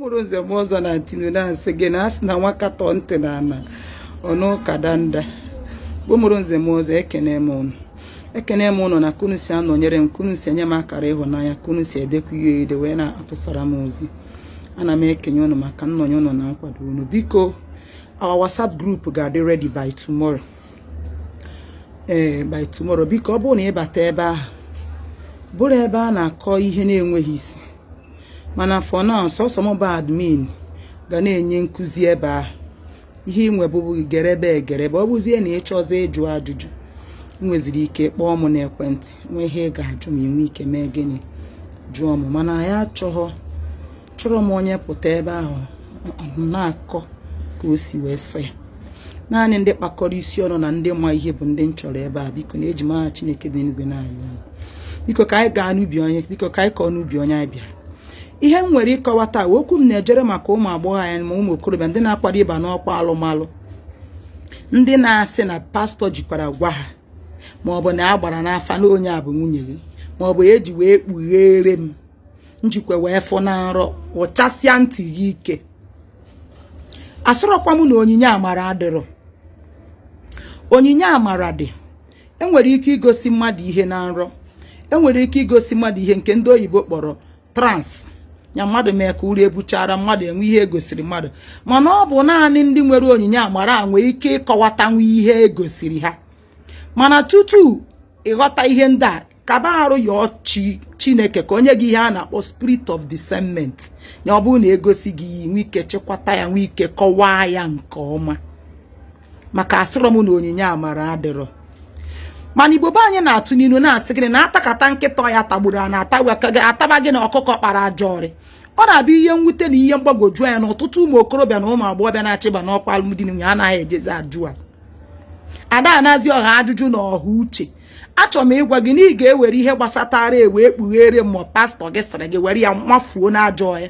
Mụrụ nze m ọzọ na ntinu na-asị gị na asị na nwa katọ ntị na ana ọnụ ụka danda. Bụ mụrụ nze m ọzọ, ekene m ụnụ, ekene m ụnụ na ka unu si anọnyere m, ka unu si enye m akara ịhụnanya, ka unu si edekwa ihe ede wee na-atụsara m ozi. Ana m ekenye ụnụ maka nnọnye ụnụ na nkwado ụnụ. Biko, our WhatsApp group ga-adị ready by tomorrow. Ee, by tomorrow. Biko, ọ bụrụ na ị bata ebe ahụ, bụrụ ebe a na-akọ ihe na-enweghị isi, mana for now, sọsọ m bụ admin ga na-enye nkụzi ebe ahụ. Ihe ị nwe bụ gerebe egerebe. Ọ bụzie na ị chọzie ịjụ ajụjụ, ị nweziri ike kpọọ m n'ekwentị, nwee ihe ị ga-ajụ ma ị nwee ike mee gịnị, jụọ m. Mana ya achọghọ chọrọ m onye pụta ebe ahụ na-akọ ka o si wee sọ ya. Naanị ndị kpakọrọ isi ọnụ na ndị ma ihe bụ ndị m chọrọ ebe a. Biko, na eji m aha Chineke dị n'igwe na-ayọ unu, biko, ka anyị gaa n'ubi onye, biko, ka anyị kọọ n'ubi onye anyị bịara. Ihe m nwere ịkọwa taa, okwu m na-ejere maka ụmụ agbọghọ anyị ma ụmụ okorobịa ndị na-akwado ịba n'ọkwa alụmalụ, ndị na-asị na pastọ jikwara gwa ha, ma ọ bụ na a gbara n'afa na onye a bụ nwunye gị, ma ọ bụ eji wee kpughere m njikwa wee fụ na nrọ. Wụchasịa ntị gị ike. Asịrọkwa m na onyinye amara adịrọ. Onyinye amara dị. Enwere ike igosi mmadụ ihe na nrọ, enwere ike igosi mmadụ ihe nke ndị oyibo kpọrọ trance ya, mmadụ mee ka uru ebuchara mmadụ, enwe ihe egosiri mmadụ. Mana ọ bụ naanị ndị nwere onyinye amara a nwee ike ịkọwatanwu ihe egosiri ha. Mana tutu ịghọta ihe ndị a, kaba arụ yọọ chi Chineke ka onye gị ihe a na-akpọ spirit of discernment ya. Ọ bụrụ na egosi gị ya, nwee ike chịkwata ya, nwee ike kọwaa ya nke ọma. Maka asịrọ m na onyinye amara adịrọ, mana Igbo be anyị na-atụ n'ilu na-asị gịnị? Na atakata nkịta ya tagburu a na-ataba gị na ọkụkọ kpara ajọ ọrị. Ọ na-abịa ihe mwute na ihe mgbagwoju anya na ọtụtụ ụmụ okorobịa na ụmụ agbọghọbịa na-achịba n'ọkwa alụmdi na nwunye anaghị ejezi ajụ azụ ada anazi ọha ajụjụ na ọha uche. Achọrọ m ịgwa gị na ị ga-ewere ihe gbasatara ewe ekpughere ma pastọ gị sịrị gị were ya mafuo n'ajọ ya.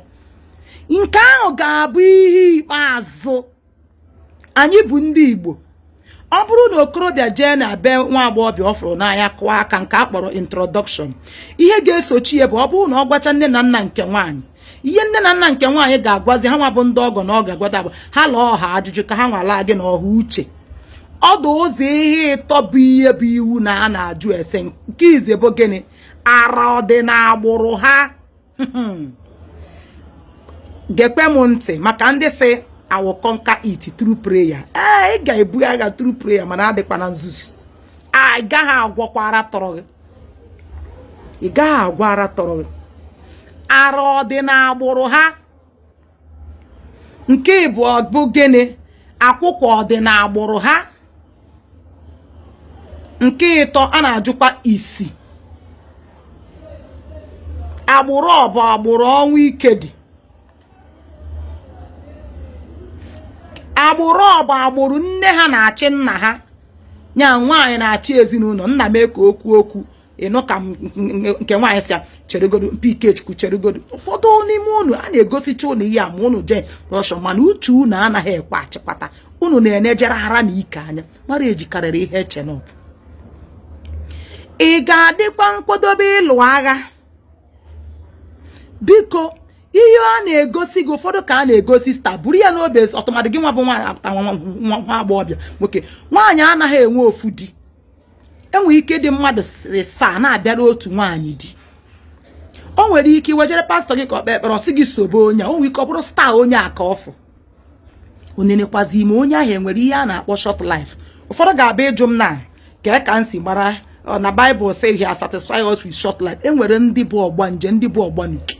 Nke ahụ ga-abụ ihe ikpeazụ. Anyị bụ ndị Igbo. Ọ bụrụ na okorobịa jee na be nwa agbọghọbịa ọ fụrụ n'anya kụọ aka, nke a kpọrọ introduction, ihe ga-esochi ya bụ ọ bụrụ na ọ gwacha nne na nna nke nwaanyị, ihe nne na nna nke nwaanyị ga-agwazi ha nwa bụ ndị ọgọ na ọ ga-agwata bụ ha lụọ ọha ajụjụ ka ha nwala gị na ọha uche. Ọdụ ụzọ ihe ịtọ bụ ihe bụ iwu na a na-ajụ ese. Nke ize bụ gịnị? Ara ọ dị n'agbụrụ ha? Gekwe m ntị, maka ndị si "I will conquer it through prayer." Ee, ị ga-ebu agha through prayer, mana adịkwa na nzuzu. A gaghị agwọkwa ara tọrọ gị, ị gaghị agwọ ara tọrọ gị. Ara ọ dị n'agbụrụ ha? Nke ịbụọ bụ gịnị? Akwụkwọ ọ dị n'agbụrụ ha? Nke ịtọ, a na-ajụkwa isi agbụrụ ọ bụ agbụrụ ọnwụ ike dị, agbụrụ ọ bụ agbụrụ nne ha na-achị nna ha, nya nwaanyị na-achị ezinụlọ, nna mee ka okwu okwu ịnụ ka nke nwaanyị si ya cheregodo mpi Ikechukwu, cheregodo. Ụfọdụ n'ime unu a na-egosicha unu ihe a ma unu jee rọshọ, mana uche unu anaghị ekwe achịkwata. Unu na-enejere ara na ike anya mara ejikarịrị ihe eche na ọbụ. Ị ga-adịkwa nkwadobe ịlụ agha? Biko, ihe a na-egosi gị, ụfọdụ ka a na-egosi star, buru ya n'obi. Ọtụmadị gị nwa bụ nwa agbọghọbịa, nwoke, nwaanyị anaghị enwe ofu di. Enwere ike dị mmadụ saa na-abịara otu nwaanyị di. O nwere ike iwejere pastọ gị ka ọ kpee ekpere, ọ sị gị sobe onye a. O nwere ike ọ bụrụ star onye a ka ọfụ onenekwazi ime onye ahụ. Enwere ihe a na-akpọ short life. Ụfọdụ ga-abịa ịjụ m na kee ka m si mara na Bible say he has satisfied us with short life. Enwere ndị bụ ọgbanje, ndị bụ ọgbanuke,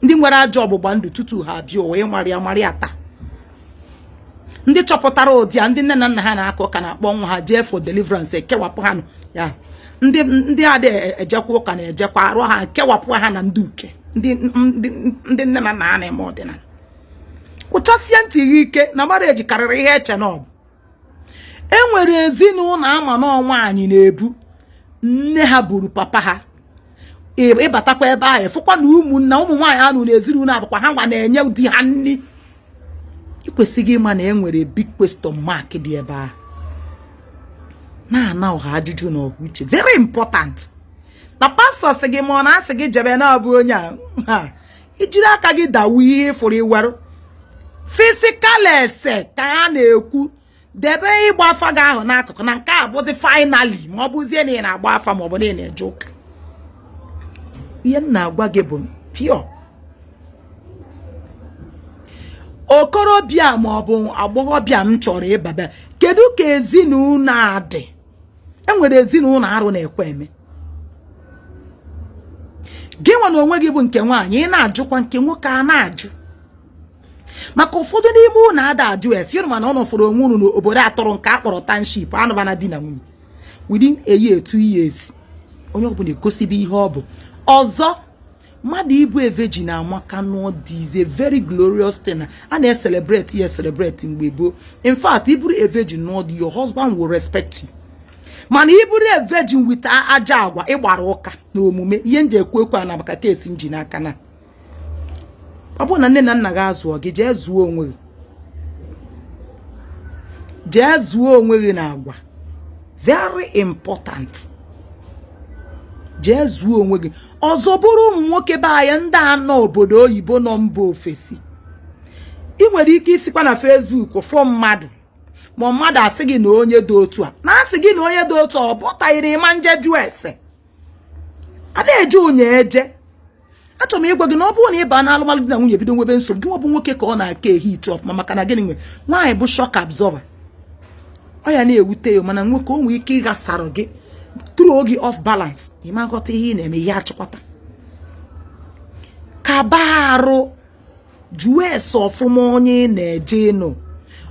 ndị nwere ajọ ọgbụgba ndụ tutu ha abịa ụwa. Ịmara ya, mara ya taa. Ndị chọpụtara ụdị a, ndị nne na nna ha na-aka ụka na-akpọ nwa ha jee for deliverance, ekewapụ ha ya. Ndị adị ejekwa ụka na-ejekwa arụ ha, kewapụ ha na ndị uke, ndị nne na nna ha na-eme ọdịnala. Kwụchasie ntị gị ike na marriage karịrị ihe eche na ọ bụ. Enwere ezinụlọ ama na nwaanyị na-ebu nne ha buru papa ha. Ịbatakwa ebe ahụ, ịfụkwa na ụmụnna ụmụ nwaanyị anụ na ezinụlọ abụkwa ha nwa na-enye di ha nri. Ị kwesịghị ịma na e nwere big question mark dị ebe ahụ. Na-ana ọha ajụjụ na ọha uche, very important. Na pastọ sị gị ma ọ na-asị gị jebe na ọ bụ onye a ha. Ijiri aka gị dawu ihe ịfụrụ iwerụ. Physical ese ka a na-ekwu. Debe ịgba afa gị ahụ n'akụkụ na nke a bụzi finally, ma ọ bụzie na ị na-agba afa ma ọ bụ na ị na-eje ụka. Ihe m na-agwa gị bụ pure. Okorobịa ma ọ bụ agbọghọbịa m chọrọ ịbaba, kedu ka ezinụlọ a dị? Enwere ezinụlọ arụ na-ekwe eme. Gị nwa na onwe gị bụ nke nwaanyị, ị na-ajụkwa nke nwoke a na-ajụ, maka ụfọdụ n'ime unu ada ajụ esi unu, mana ụnụ fụrụ onwe unu n'obodo atọrọ nke a kpọrọ township anụbana di na nwunye within a year, 2 years, onye ọbụla egosibe ihe ọ bụ. Ọzọ, mmadụ ịbụ a virgin amaka n'ọdị is a very glorious thing. A na-celebrate ya celebrate mgbe gboo. In fact, ịbụrụ a virgin n'ọdị, your husband will respect you. Mana ịbụrụ a virgin with aja agwa ịgbara ụka na omume, ihe nji ekwu ekwu a na maka kesi nji n'aka na ọ bụrụ na nne na nna gị azụọ gị, jee zụọ onwe gị, jee zụọ onwe gị na agwa, very important. Jee zụọ onwe gị. Ọzọ bụrụ ụmụ nwoke be anyị ndị a nọ obodo oyibo, nọ mba ofesi, ị nwere ike isikwa na Facebook fọ mmadụ, ma mmadụ asị gị na onye dị otu a, na asị gị na onye dị otu a, ọ pụtaghịrị ịma nje jụọ ese. A na-eje unye eje. Achọrọ m ịgwa gị na ọ bụrụ na ị baa n'alụmalụ di na nwunye, bido nwebe nsogbu, gị nwa bụ nwoke ka ọ na-aka ehi ite ọfụma. Maka na gịnị? Nwe nwaanyị bụ shock absorber, ọ ya na-ewute ya. Mana nwoke, o nwee ike ịghasara gị, throw gị off balance, ịma nghọta ihe ị na-eme. Ihe achịkwata kaba arụ, jụọ ese ọfụma onye ị na-eje ịnụ.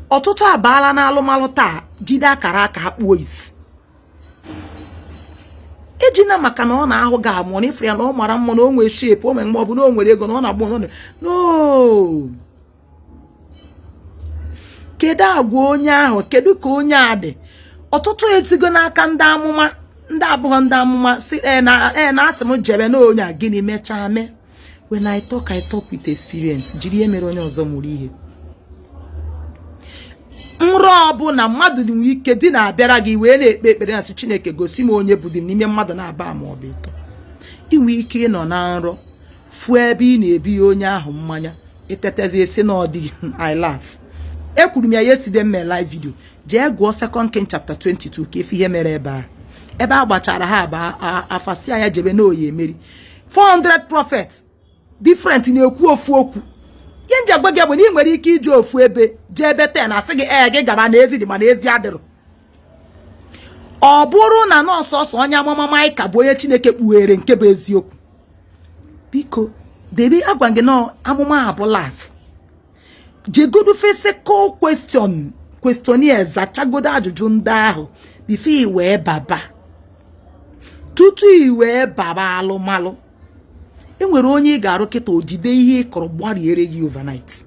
Ọtụtụ abaala n'alụmalụ taa jide akara aka ha kpuo isi ejina, maka na ọ na-ahụ gị amụọ na ịfụrụ ya na ọ mara mma, na o nwee shape, o nwee mma, ọ bụ na o nwere ego, na ọ na-agba no. Kedu agwa onye ahụ? Kedu ka onye a dị? Ọtụtụ esigo n'aka ndị amụma, ndị abụghị ndị amụma, si na na asị m jebe na onye a, gịnị mechaa mee? When I talk, I talk with experience. Jiri ihe mere onye ọzọ mụrụ ihe. Nrọ ọbụla mmadụ nwee ike di na-abịara gị wee na-ekpe ekpere na sị Chineke gosi m onye bụ di m n'ime mmadụ na-aba ma ọ bụ ịtọ, inwe ike ịnọ na nrọ fụọ ebe ị na-ebi ya onye ahụ mmanya, itetezi esi na ọ dị. I laugh. Ekwuru m ya yesterday, mme live video. Jee gụọ Second King chapter 22 ka efe ihe mere ebe a. Ebe a gbachara ha aba afasi ya jebe na oyi emeri 400 prophets different na-ekwu ofu okwu. Ihe nji agwa gị bụ na ị nwere ike ije ofu ebe, jee ebe 10, asị gị ee, gị gaba na ezi dị, mana ezi adịrọ. Ọ bụrụ na nọọsọsọ onye amụma Maịka bụ onye Chineke kpughere nke bụ eziokwu, biko debe agwa gị na amụma a bụ last. Jegodo physical question, questionnaire, zachagodo ajụjụ ndị ahụ before i wee baba, tutu i wee baba alụmalụ. E nwere onye ị ga-arụ kịta ojide ihe ị kọrọ gbariere gị overnight,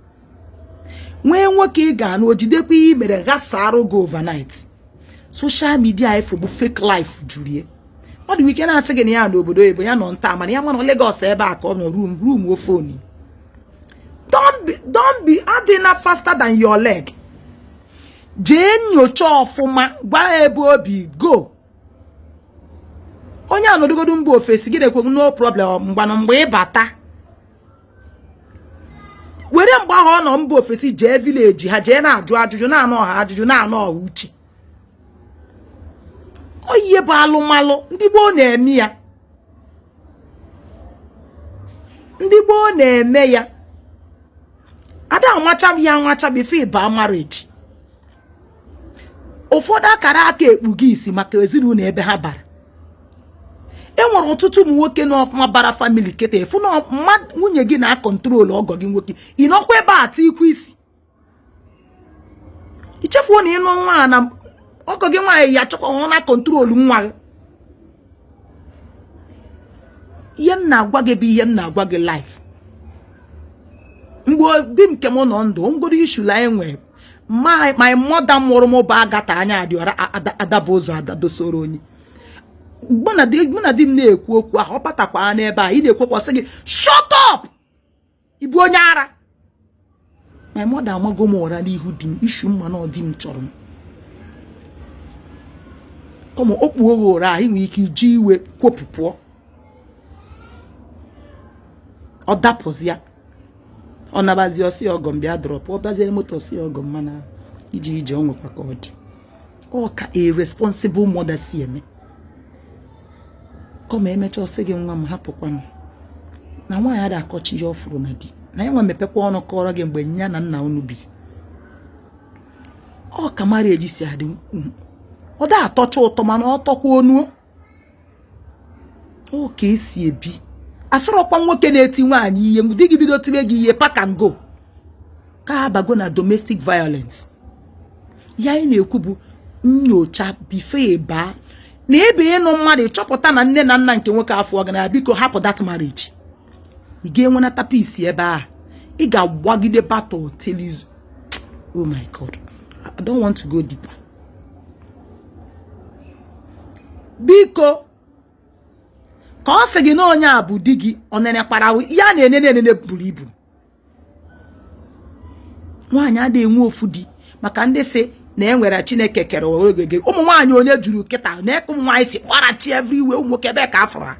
nwee nwoke ị ga-anụ ojidekwa ihe i mere ghasarụ gị overnight. Social media ifo bụ fake life jurie. Mmadụ nwere ike na-asị gị na ya n'obodo oyibo, ya nọ nta, mana ya ma nọ Lagos ebe a ka ọ nọ room ofoni. Don't be adịna faster than your leg. Jee nyocha ọfụma, gwa ebe obi go. Onye anọdụgodu mba ofesi gị na-ekwe, no problem. Mgbanụ mgbe ịbata, were mgbe ahụ ọ nọ mba ofesi, jee village ha, jee na-ajụ ajụjụ, na-anụ ọha ajụjụ, na-anụ ọha uche. Oyihe bụ alụmalụ ndị gboo na-eme ya, ndị gboo na-eme ya. Ada amacha ya amacha before ịba marriage. Ụfọdụ akara aka ekpugo isi maka ezinụlọ ebe ha bara. E nwere ọtụtụ ụmụ nwoke na ọfụma bara family kịta, efu na nwunye gị na-acontrol ọgọ gị nwoke, ị nọkwa ebe a tikwu isi. Ichefuo na ịnụ nwa na ọgọ gị nwaanyị ya chọkwa ọ na control nwa gị. Ihe m na-agwa gị bụ ihe m na-agwa gị life. Mgbe di m nke m nọ ndụ, ngoro ishula enwe my mother mụrụ m bụ Agata anya dị ọra adaba ụzọ adadosoro onye mụ na di m na-ekwu okwu ahụ, ọ batakwa n'ebe a ị na-ekwekwa, sị gị shut up, ị bụ onye ara. My mother amago m ụra n'ihu di m, ishu mma na di m chọrọ m kọma o kpuo gị ụra ahụ, ị nwere ike iji iwe kwopụ pụọ. Ọ dapụzi ya, ọ nabazi, ọ sị ya, "Ọgọ m, bịa drop." Ọ baziere moto, ọ sị ya, "Ọgọ m, mana ije ije ọ nwekwa ka ọ dị." Ọ ka a responsible mother si eme. Kọma emechaa, ọ sị gị, "Nwa m, hapụkwa m." Na nwaanyị ada akọchi ihe ọ fụrụ na di na ya nwa mepekwa ọnụ kọrọ gị mgbe ya na nna unu biri. Ọ ka marriage si adị. Ọ da atọcha ụtọ, mana ọ tọkwa onuo. Ọ ka esi ebi. Asịrọkwa nwoke na-eti nwaanyị ihe, di gị bido tire gị ihe, pack and go, ka abago na domestic violence. Ya anyị na-ekwu bụ nyocha before baa na ebe ịnụ mmadụ. Ịchọpụta na nne na nna nke nwoke afọ gị na, biko hapụ that marriage. Ị ga-enwenata peace ebe a? Ị ga-agbagide battle till you, oh my God, I don't want to go deeper. Biko, ka ọ sị gị na onye a bụ di gị, ọ nenekwara ya na-enene enene buru ibu. Nwaanyị adịghị enwe ofu di, maka ndị si na enwere Chineke kere ogege ụmụ nwaanyị. Onye juru kịta na ụmụ nwaanyị si kparachi everywhere. Ụmụ nwoke, ebe ka afọrọ ha?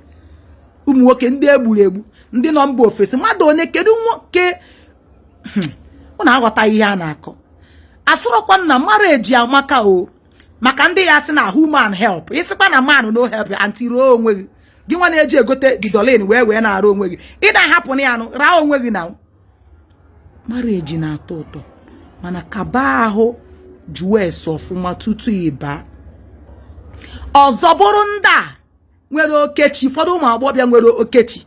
Ụmụ nwoke ndị egburu egbu, ndị nọ mba ofesi, mmadụ onye? Kedu nwoke ụnụ aghọta ihe a na-akọ? Asụrọkwa m na marriage amaka o, maka ndị ya sị na human help, ịsịkwa na man no help. Aunty, ruo onwe gị, gị nwa na-eji egote didolin wee na-arụ onwe gị, ị na-ahapụ na ya anụ raa onwe gị. Na marriage na-atọ ụtọ, mana kaba ahụ jụọ ese ọfụma tutu ịba. Ọzọ bụrụ ndị a nwere okechi, ụfọdụ ụmụ agbọghọbịa nwere okechi,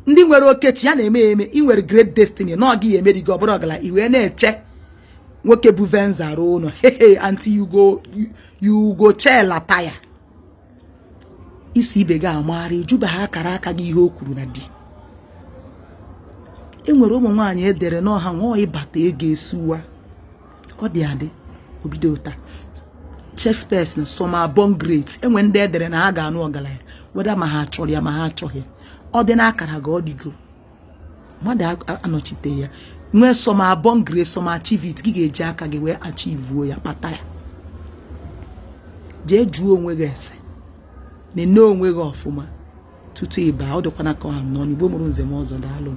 ndị nwere okechi ya na-eme eme. Ị nwere great destiny na ọ gị emeri gị, ọ bụrụ ọgala i wee na-eche nwoke bụ venza ruo ụlọ. Hey, aunty, you go chela taya isi ibe gị amagharị, ijuba ha akara aka gị ihe o kwuru na di. E nwere ụmụ nwaanyị edere n'ọha nwa ịbata ego esuwa. Ọ dị adị obido taa. Shakespeare na some are born great. Enwe ndị edere na ha ga-anụ ọgaranya, weda ma ha chọrọ ya ma ha achọghị ya. Ọ dị n'akara gị, ọ dịgo mmadụ anọchite ya. Nwee some are born great, some achieve it. Gị ga-eji aka gị wee achieve ya, kpata ya. Jee jụọ onwe gị ese, nene onwe gị ọfụma tutu ịba. Ọ dịkwana ka ọha nọ n'Igbo mụrụ nze m ọzọ. Daalụ.